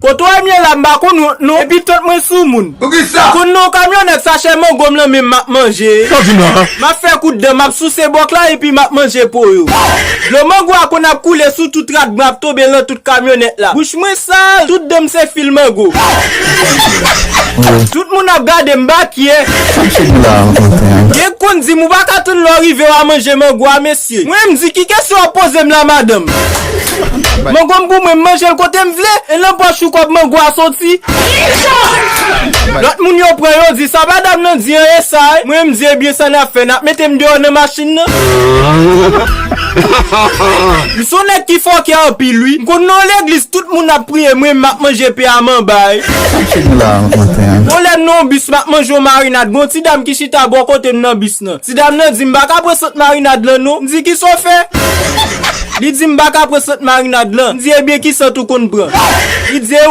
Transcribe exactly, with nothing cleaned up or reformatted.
Kote w ye la, m pa konn wont non. Epi tant mwen sou moun. Pou ki sa? Konn non kamyonèt sachè mango m lan menm m ap manje. Sa w di m la? M ap fè kout dan, m ap souse bòk la epi m ap manje po yo. Dlo mango a konn ap koule sou tout rad mwen, ap tonbe lan tout kamyonèt la. Bouch mwen sal, tout dan m se fil mango. Tout moun ap gade m, m pa kyè. Gen k konn di m ou pa ka tann lè w rive w a manje mango a, mesye. Mwen m di ki kesyon w ap poze m la, madanm? Mango m pou mwen, m manje l kote m vle, e nan pòch ou kòb mango a soti. Lòt moun yo pran, yo di sa madanm nan di an e sa, e. Mwen m di ebyen sa n ap fè, n ap mete m deyò nan machin nan. M se yon nèg ki fòkè anpil wi. M konn nan legliz tout moun ap priye, mwen m ap manje pe a manba, e. Yon lè m nan yon bis m ap manje yon marinad, gon ti dam ki chita bò kote m nan bis nan. Ti dam nan di m pa ka pran sant marinad lan non. M di ki sa w fè? Li di m pa ka pran sant marinad lan. M di ebyen ki sant ou konn pran? Li di e